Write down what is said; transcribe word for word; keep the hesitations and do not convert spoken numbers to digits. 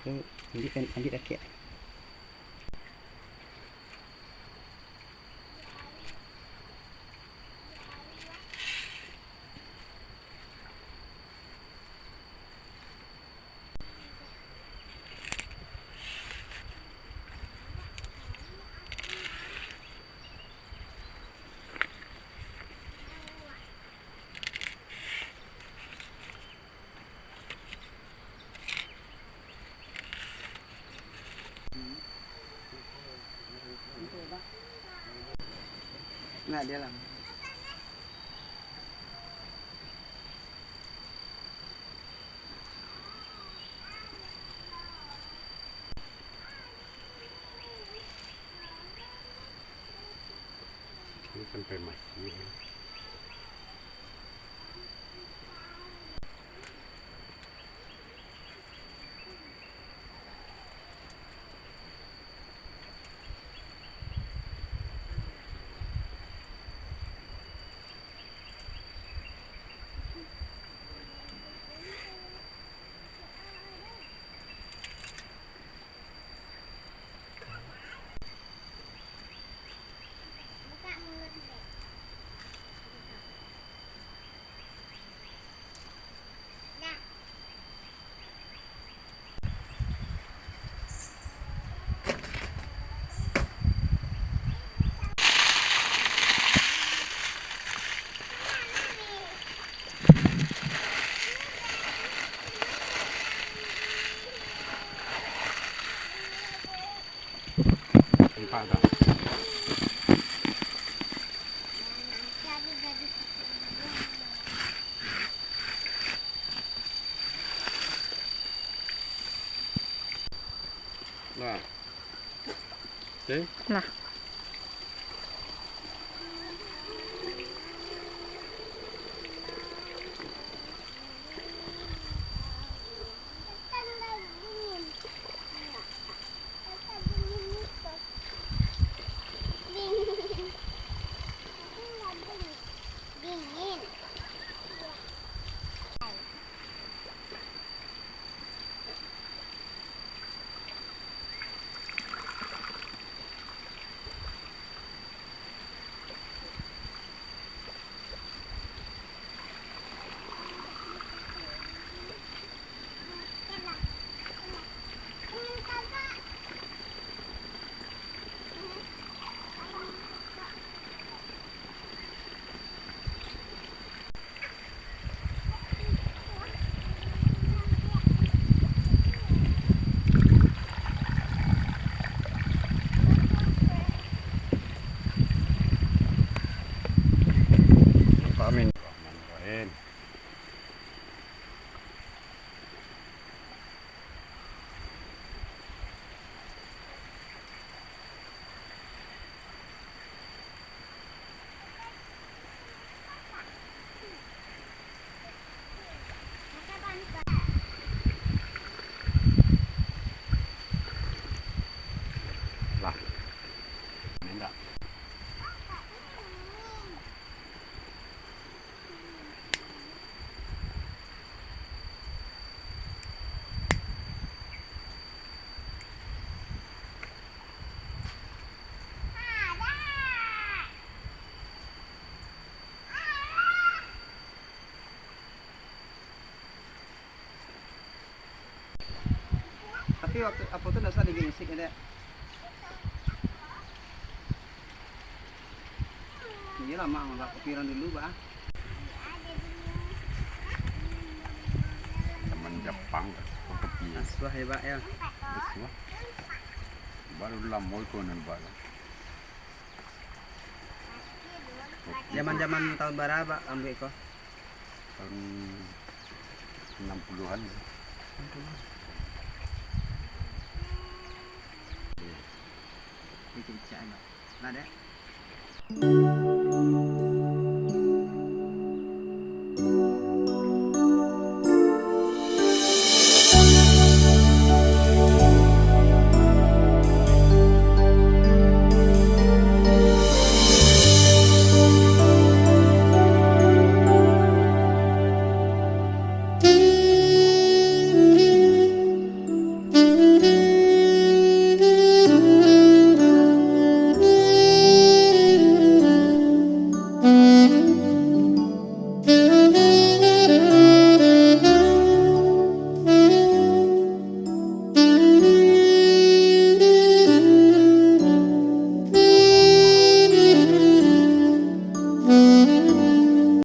Tu, ambiak, ambiak dakek. Nah, dia lah. Ini sampai masih, ya. Nampak tak? Nah. Oke. Nah. Amin. Lah. Ini enggak. Tapi waktu apo tu ndak usah diginsik, yo, Dek? Iyolah, Mak, Mak, kopi urang dulu, bah. Zaman Japang, kopi. Asuah, yo, Bak, yo. Asuah. Baru lamo iko nan, Bak. Zaman-zaman tahun bara, Bak, ambiak ko? Tahun enam puluhan. Enam puluhan. Icak-icak, Bak. Lah, Dek.